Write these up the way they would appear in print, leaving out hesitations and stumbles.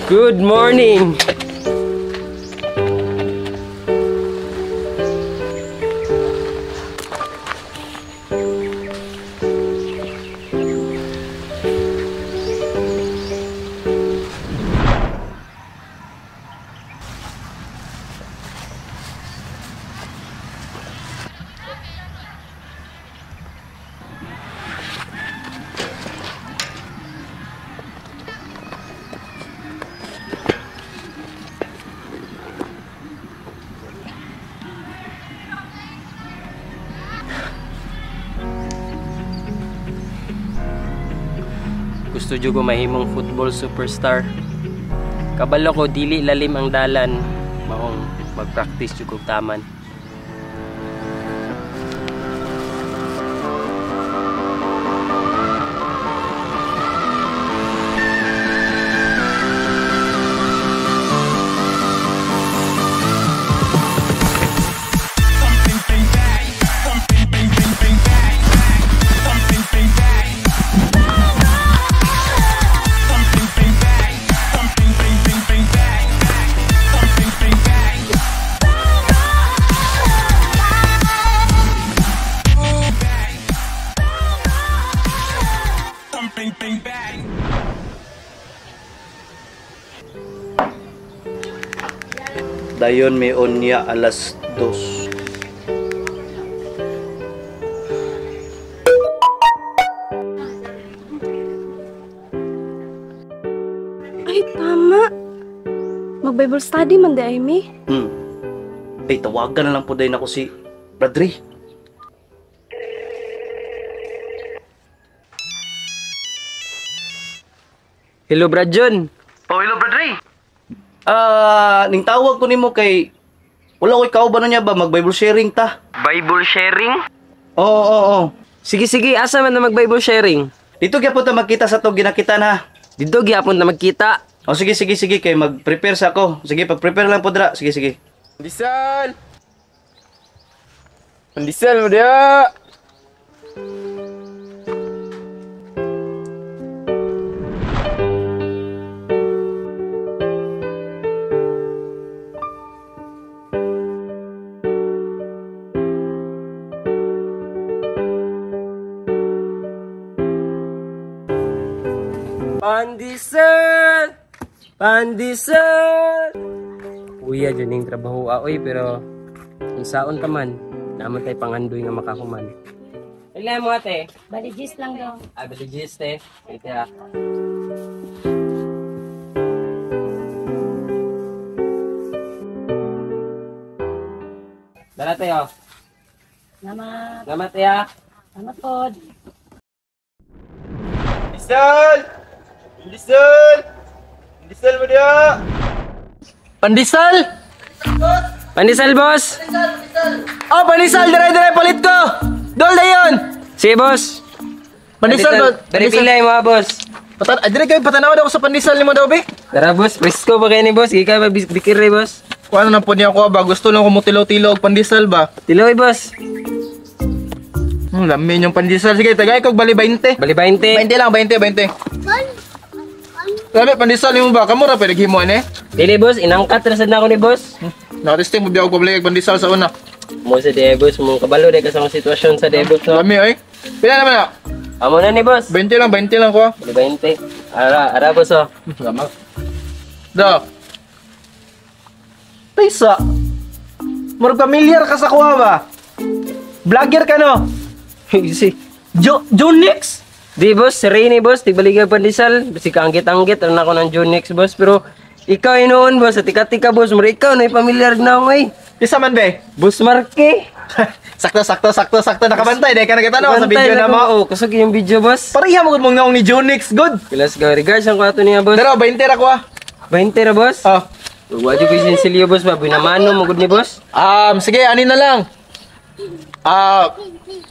Good morning. Gusto jud ko mahimong football superstar. Kabalo ko dili lalim ang dalan, maong mag-practice jud kog taman. Dayon may onya 2:00. Ay, tama. Mag-Bible study man di ay mi. Ay, tawagan na lang po dahil ako si Brad Ray. Hello, Brad John. Oh, hello, Brad Ray. Ning tawag ko nimo kay wala ko'y kauban niya ba mag-Bible sharing ta? Bible sharing? Oo, oo, oo. Sige, sige, asa man na mag-Bible sharing? Dito gyapon ta magkita sa to ginakita na. Dito gyapon ta magkita. Oh, sige, sige, sige kay mag-prepare sa ako. Sige, pag-prepare lang po dra. Sige, sige. Pandesal. Pandesal mo dia. Pandesal! Pandesal! Uya dyan yung trabaho aoy, pero kung saon ka man, naman tayo pangandoy nga makahuman. Ilan mo ate? Baligis lang daw. Ah, baligis te. Ito ah. Dala tayo. Salamat. Salamat te ah. Salamat pod. Pandesal! Pandesal! Pandesal mo dia! Pandesal! Pandesal, boss! Oh, pandesal! Dire, dire, palit ko! Dol na yun! Sige, boss! Pandesal, boss! Dire pilay mga boss! Dire kayo, patanaw daw ako sa pandesal ni mo daw, be! Tara, boss! Presko pa kayo ni boss! Ikaw ba, bikire, boss? Kung ano na po niya ako ba? Gusto lang ko mo tilaw-tilaw og pandesal ba? Tilaw, boss! Lamin yung pandesal. Sige, tagay ko, bali 20. Bali 20. 20 lang, 20, 20. Lami, pandesal nimo ba? Kamura pa naghimo ani? Dili, boss. Inangkat ra sad na ako ni boss. Nakatesting mo biya og pabalik pandesal sa una. Mo sa di, boss. Mo kabalo di ka sa akong sitwasyon sa di, boss. No? Lami, ay. Pila naman na? Amo na ni boss. 20 lang, 20 lang ko. Bali 20. Ara, ara, boss, oh. Salamat. Do. Taysa. Murag pamilyar ka sa kuha ba? Vlogger ka no? Si Jonix? Di boss, si Ray ni boss, tigbaligay pandesal. Basi ka anggit-anggit, ano ako ng Jonix boss. Pero ikaw inoon boss, at tika-tika boss, mura ikaw na pamilyar na ako eh. Isa man be? Boss Marke. Sakto, sakto, sakto, sakto. Nakabantay, dahil ka nakita no, sa video na mo. Oo, kusog yung video boss. Pareha mo gud mong naong ni Jonix, good. Let's go, regards ang kwato niya boss. Pero 20 ra ko ah. 20 ra boss. Oh. Wa jud koy sinsilyo boss ba, binamano mo gud ni boss. Sige, ani na lang.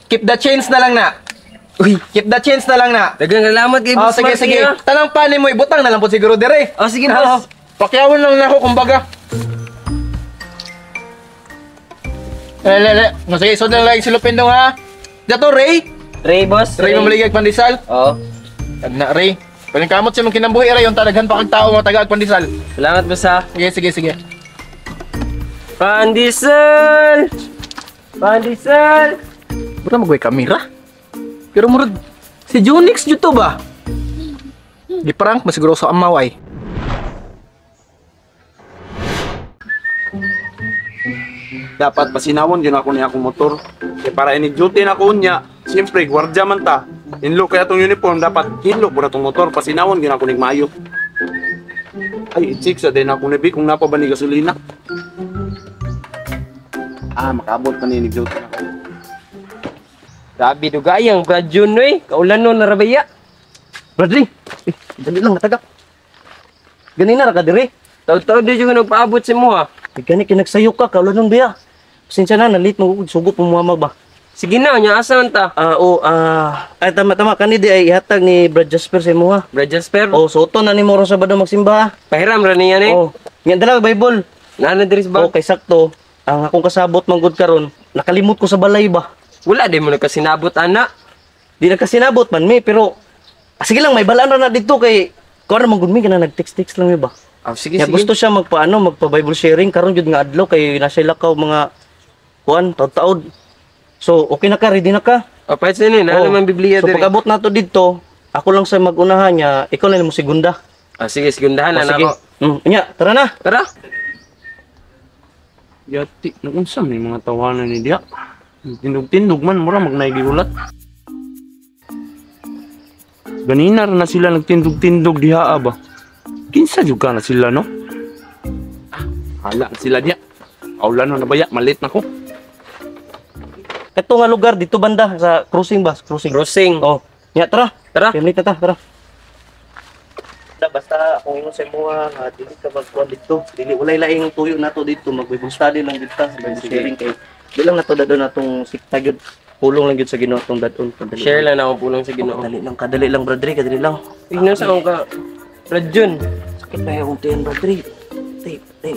Keep the change na lang na. Uy, keep the change na lang na. Daghang salamat kay Oh, boss sige, Marke, sige. ah. Tanang pani mo ibutang na lang po siguro dire. Oh, sige boss. Pakyawon lang na ako kumbaga. Le, le, le. No, sige, isod na lang silupin dong ha. Dato Ray. Ray boss. Ray mamaligag pandesal. Oo. Tagna Ray. Paningkamot sa imong kinambuhi ra yung talaghan pa kag tao mga tagaag pandesal. Salamat boss ha. Sige, sige, sige. Pandesal! Pandesal! Mura magway kamera. Pero murag si Junix jud to ba? Giprank man siguro sa amaw ay. Dapat pasinawon yun ako niya akong motor. Kaya para ini duty na ko niya, siyempre gwardiya man ta. Inlo kaya tong uniform dapat hinlo pud atong motor pasinawon gyud ako ning maayo. Ay, i-check sa din ako ni Bi kung napa ba ni gasolina. Ah, makaabot pa ni duty na ako. Grabe dugayang Brad Jun oy. Kaulan no narabaya. Bradley, eh, dali lang natagak. Ganina ra ka dire. Taud-taud di jud ko nagpaabot sa imo ha. Eh, gani kay nagsayo ka kaulan nun biya. Pasensya na nalit mo sugo pumuamag ba. Sige na, nya asa man ta? Ay tama tama kani di ay ihatag ni Brad Jasper sa imo ha. Brad Jasper, Oh, suoton na nimo ron Sabado magsimba ha. pahiram ra niya ni. Oh, nga dala ka Bible. Naa na diri sa bag. Oh, kay sakto. Ang akong kasabot manggod karon, nakalimot ko sa balay ba. Wala di mo nagkasinabot ana. Di nagkasinabot man mi pero sige lang may balaan ra na dito kay kuan ra man gud mi kana nag-text-text lang mi ba. Ah, sige, Nga sige. gusto siya magpaano magpa Bible sharing karon jud nga adlaw kay nasa lakaw mga kuan taud-taud. So okay na ka, ready na ka. O, pahit sini, naa Oh. naman Biblia So diri. pag-abot nato didto, ako lang sa magunahan niya, ikaw na mo segunda. Ah, sige, segundahan Oh, na sige. nako. Nya, tara na. Tara. Yati, nagunsa may mga tawanan ni diya. Tindog-tindog man, mura magnaigigulat. Ganina ra na sila nagtindog-tindog diha ba? Kinsa jud ka na sila no? Ah, hala na sila diya. Aulan na baya, malit na ko. Kato nga lugar dito banda sa crossing ba, crossing. Crossing. Oh, nya tara. Tara. Pimlit na ta, tara. Da, basta akong ingon sa imo nga dili ka magkuan dito. Dili walay laing tuyo nato dito, mag-Bible study lang dito, Bible sharing kay di lang nato dadon atong sikta gyud. Pulong lang gyud sa Ginoo atong dadon. Kadali Share lang na akong pulong sa Ginoo. Kadali lang, kadali lang brother, kadali lang. Tignan sa akong ka. Brad Jun. Sakit na akong tiyan brother. Tay, tay.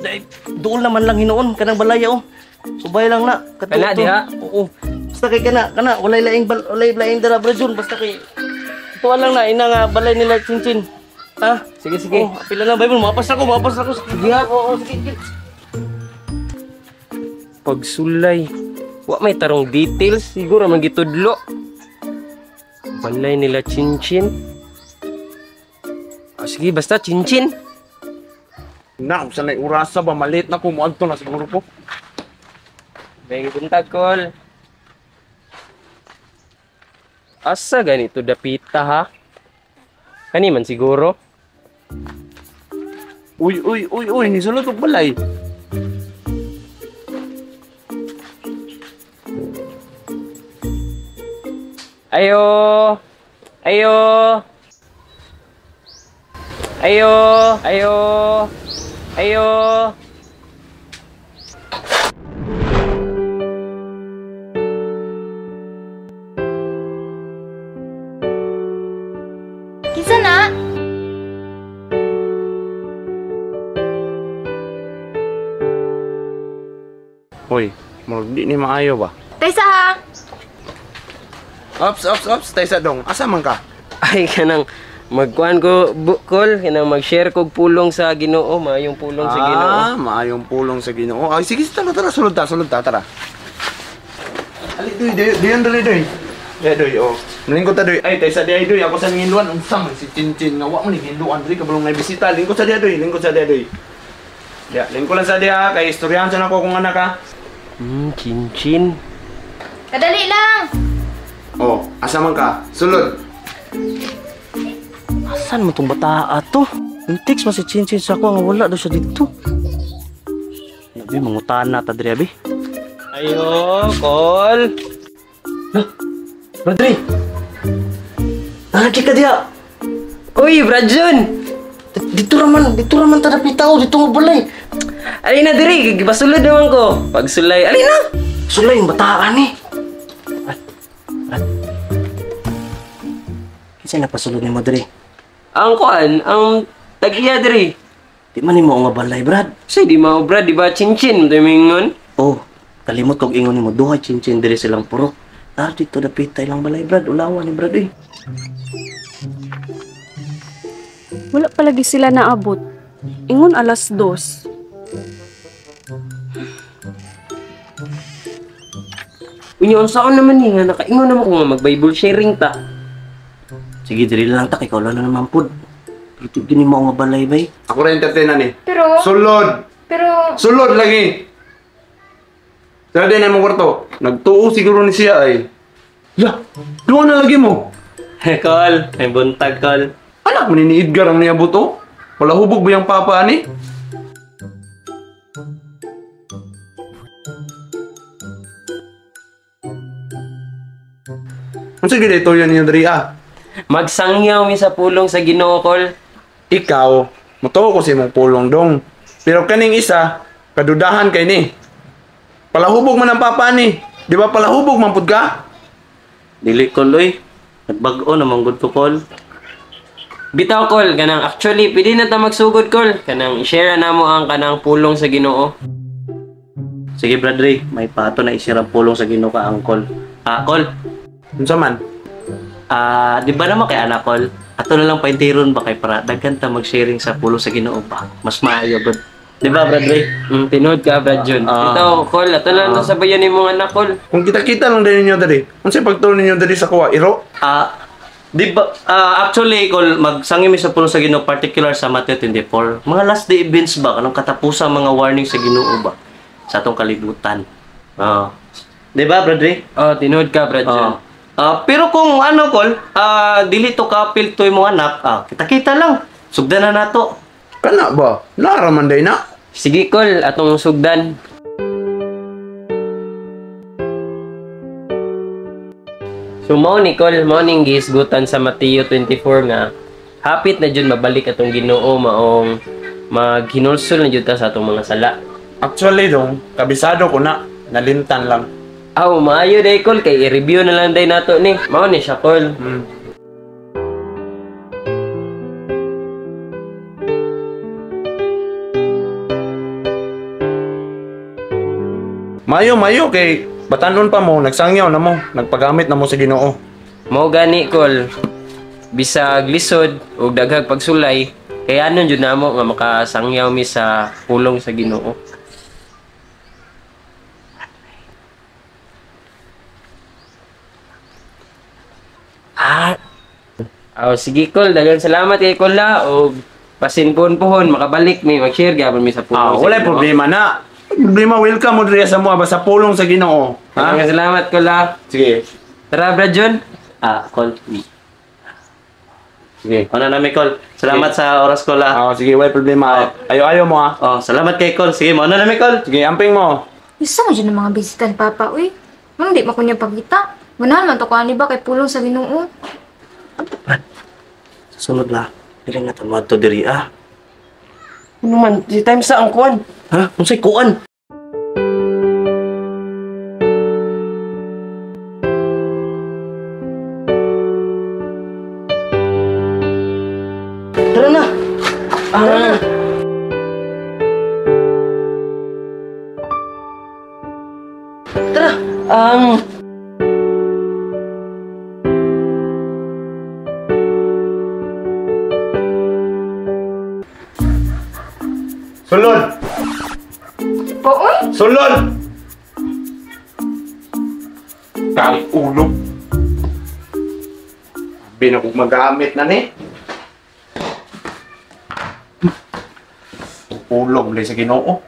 Day, dool naman lang hinuon kanang balaya oh. Subay lang na. Kato- Kana diha? Oo. Basta kay kana, kana walay laing walay laing dara bro Jun, basta kay tuwa lang na ina nga balay nila chinchin. Ha? Sige, sige. Oh, pila na Bible, mapas ako, mapas ako. Sige ha. Oo, sige, sige. Pagsulay. Wa may tarong details siguro man gitudlo. Balay nila chinchin. Ah, sige, basta chinchin. Na, kung sanay urasa ba, malit na ko, muadto na siguro po. May buntag kol. Asa ganito dapita ha? Kani man siguro. Uy, uy, uy, uy, nisulod og balay. Ayo. Ayo. Ayo. Ayo. Ayo. Kinsa na? Hoy, murag di ni maayo ba? Taysa ha. Ops, ops, ops, taysa dong. Asa man ka? Ay kanang magkuan ko bukol kanang mag-share kog pulong sa Ginoo, maayong pulong sa Ginoo. Ah, maayong pulong sa Ginoo. Ay, sige, tara, tara, sulod ta, sulod ta, tara. Ali, doy, doy, doy, doy, doy. Ya, doy, oh. Lingkod ta, doy. Ay, taysa di ay, doy. Ako sa nginluan, unsa man si Chinchin nga wa man ni ginluan diri kabalong nay bisita. Lingkod sa diya, doy, lingkod sa diya, doy. Ya, lingkod lang sa diya kay istoryahan sa nako kung anak ha. Chinchin. Kadali lang. Oh, asa man ka? Sulod. Asan mo tong bata ato? Yung text man si Chinchin sa ako nga wala daw siya dito. Nabi, mangutana ta diri abi. Ayo, kol. Rodri! Nalagi ka diha! Uy, Brad Jun. Dito raman ta dapita oh, dito nga balay. Alina diri, gipasulod naman ko. Pagsulay, alina. Sulay yung bataan eh. Brad, Brad. Kinsa napasulod nimo diri? Ang kuan, ang tag-iya diri. Di man nimo nga balay, Brad. Say di mao Brad, di ba chinchin mo mingon? Oh, kalimot kog ingon nimo duha chinchin diri silang purok. Tar dito dapita ilang balay, Brad. Ulawan ni Brad eh. Wala palagi sila naabot. Ingon 2:00. Unya, unsaon naman ni nga nakaingon naman ko nga mag-Bible sharing ta. Sige, diri lang ta kay kaula na naman pud. Pero gini mo nga balay bay. Ako ra entertainan ni. Pero, Sulod. pero, Sulod lagi. Sa din mo kwarto. Nagtuo siguro ni siya ay. Ya, duwa na lagi mo. Kol, may buntag kol. Anak mo ni Edgar ang niabot oh. Wala hubog ba yung papa ani? Unsa gyud ito yan niyo diri ah? Magsangyaw mi sa pulong sa Ginoo, Kol. Ikaw, mutuo ko sa imong pulong dong. Pero kaning isa, kadudahan kay ni. Palahubog man ang papa ni. Di ba palahubog man pud ka? Dili kol oy. Nagbag-o naman gud ko kol. Bitaw Kol, kanang actually pwede na ta magsugod Kol. Kanang i-share na mo ang kanang pulong sa Ginoo. Sige Brad Ray, may pato na i-share ang pulong sa Ginoo ka angkol. Ah, kol. Unsa man? Ah, di ba naman kay anak kol? Ato na lang paintiron ba kay para daghan ta mag-sharing sa pulong sa Ginoo ba? Mas maayo gud. Di ba Brad Ray? Tinuod ka Brad John. Bitaw Kol, ato na lang ta sabayan nimong anak Kol. Kung kita-kita lang din ninyo diri. Unsay pagtuo ninyo diri sa kuwa? Iro? Di ba actually kol magsangi mi sa pulong sa Ginoo particular sa Matthew 24. Mga last day events ba kanang katapusan mga warning sa Ginoo ba sa atong kalibutan. Di ba Brad Ray? Oh, tinuod ka Brad John. Pero kung ano kol, dili to kapil to imong anak, kita-kita lang. Sugdan na nato. Kana ba? Nara man day na. Sige Kol, atong sugdan. So mao ni Kol, mao ning gihisgutan sa Mateo 24 nga hapit na jud mabalik atong Ginoo maong maghinulsol na jud ta sa atong mga sala. Actually dong, kabisado ko na, nalintan lang. Aw, maayo day Kol kay i-review na lang day nato ni. Mao ni siya Kol. Mayo mayo kay batanon pa mo, nagsangyaw na mo, nagpagamit na mo sa Ginoo. Mao gani Kol, bisag lisod ug daghag pagsulay, kay anon jud namo nga makasangyaw mi sa pulong sa Ginoo. Aw, sige Kol, daghang salamat kay Kol la ug pasinpon pohon makabalik mi mag-share gyapon mi sa pulong. Walay problema na. Problema, welcome mo diri sa mua basta pulong sa Ginoo. Ha? Salamat Kol la. Sige. Tara Brad John. Kol. Sige. Una na mi Kol. Salamat sa oras Kol ah. Sige, walay problema. Ayo-ayo mo ah. Oh, salamat kay Kol. Sige, mo na mi Kol. Sige, amping mo. Isa mo dyan ang mga bisita ni Papa, uy. Manong di mo ko niya pagkita. Manahan man to ko ani ba kay pulong sa Ginoo. Susunod la. Dili nga tamad to diri ah. Ano man, di time sa ang kuan. Ha? Unsay kuan? Tara na. Tara na. Tara. Sulod. Po, oy. Sulod. Kang ulo. Sabi na kung magamit na ni. Pulong ulit sa Ginoo.